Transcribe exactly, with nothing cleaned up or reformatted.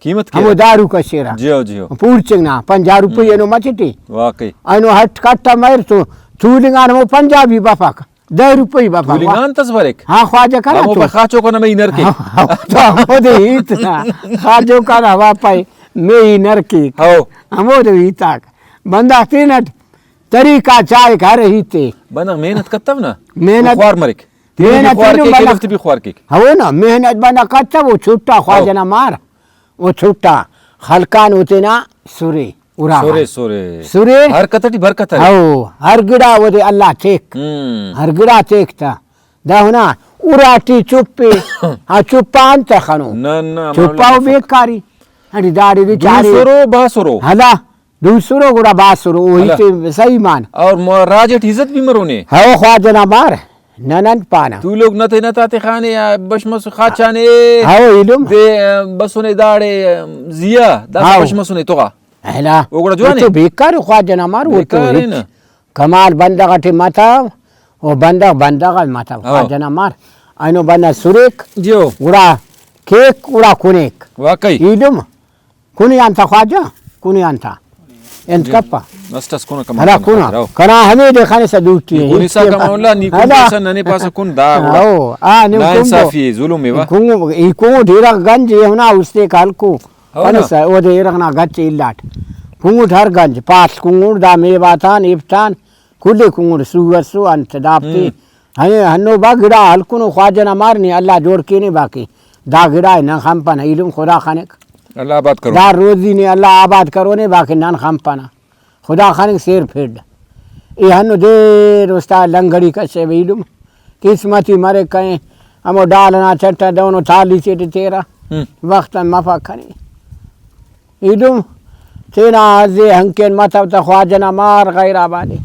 قیمت کیرہ۔ ہمو داروک اسیرہ۔ جیو، جیو۔ پورچنگ نا پنجاہ روپئی ہم۔ اینو مچٹی۔ واقعی۔ اینو ہٹ کٹہ میر تو تولنگ آن ہمو پنجاہ بھی بفک۔ دہ روپئی بفک۔ تولنگ آن تس بریک۔ ہاں، خواجہ کنا ہمو تو۔ پائے خاچو کنا مے ہی نر کیک۔ ہاں، تو ہمودے ہیت نا۔ خاچو کنا ہوا پائے مے ہی نر کیک۔ ہو۔ ہمودے ہیتاک۔ بندغ تینٹ طریقہ چائک ہر ہیتے۔ بندغ محنت کتو نا۔ محنت۔ خوار مریک۔ تینے بھی محنت خوار ایلم کیک، بندغ۔ ایلم تے بھی خوار کیک۔ ہو نا، محنت بندغ کتو، او چھٹا خواجہ ہو۔ نا مار۔ او چھٹا خلقان او تینا سرے، اراغان۔ سرے، سرے۔ سرے۔ حرکت ٹی برکت ارے۔ ہو، ہر گڑا اودے اللہ تیک۔ ہم۔ ہر گڑا تیک تا۔ دا ہنا اراٹی چپے، آ چپا انت خنو؟ نہ، نہ، چپا او بیکاری۔ اڑی داڑے دے دو چارے۔ سرو، با سرو۔ ہلا۔ دو سرو گڑا باسرو، او ہلا۔ ہیتے صحیح مان۔ اور مو-، راج اٹ عزت بھی مرونے۔ ہو خواجہ نا مار، نن انت پانہ۔ تو لوگ نہ تینا تا تخانے یا بش مس خاچانے۔ ہو ایلم۔ دے، آ، بسنے داڑے، آ، زیا، داسہ ہاؤ۔ بش مسنے تغا۔ ہلا۔ او گڑا جوانے۔ تو بیکار خواجہ نا مار، او تو بیکار ہچ۔ نا۔ کمال بندغ اٹی متو، او بندغ بندغ اٹ متو، ہاؤ۔ خواجہ نا مار۔ اینو بندغ سریک، جیو۔ گڑا کیک، گڑا کنیک۔ واقعی۔ ایلم۔ کنے آن تا خواجہ، کنے آن تا۔ انت جی۔ کپہ۔ اسٹ اس کنو کما ہلا کن کنا۔ خاطر، ہو۔ کنا ہمے دے خانے سا دوٹی نی ہے۔ کنے سا کما اللہ، نی کن ہلا۔ پاسا، ننے پاسا کن دا گڑا۔ ہو، آ، نی نا کن انصافی ہے، ظلم ہے وا۔ کن، ای کن ڈیرہ گنج ہے، ہنا استے کالکو۔ ہو کنے نا۔ سا، او دے ارغ نا گچ الاٹ۔ کنگٹ ہر گنج، پاڷ کنگٹ، دا میواتان، ایفتان، کل ئے کنگڑ سو اسو انت دافتے۔ ہم۔ ہنے ہنو با گڑا ہلکنو خواجہ نا مار نے اللہ جوڑ کینے باقی۔ دا گڑا ئے نن خنپنہ ایلم خدا خنک۔ اللہ آباد کرو۔ دا روزی نے اللہ آباد کرونے باقی نن خنپنہ۔ خدا خنک سیر پھڈ۔ ای ہنو دیر استا لنگڑی کشے ایلم۔ قسمتی مرے کئے ہمو ڈال ئنا چٹہ دہنو تالی سے ٹی تیرہ۔ ہم۔ وخت آن مفک کنے۔ ایلم تینا عزے ہنکین متو تہ خواجہ نا مار غیر آبادے۔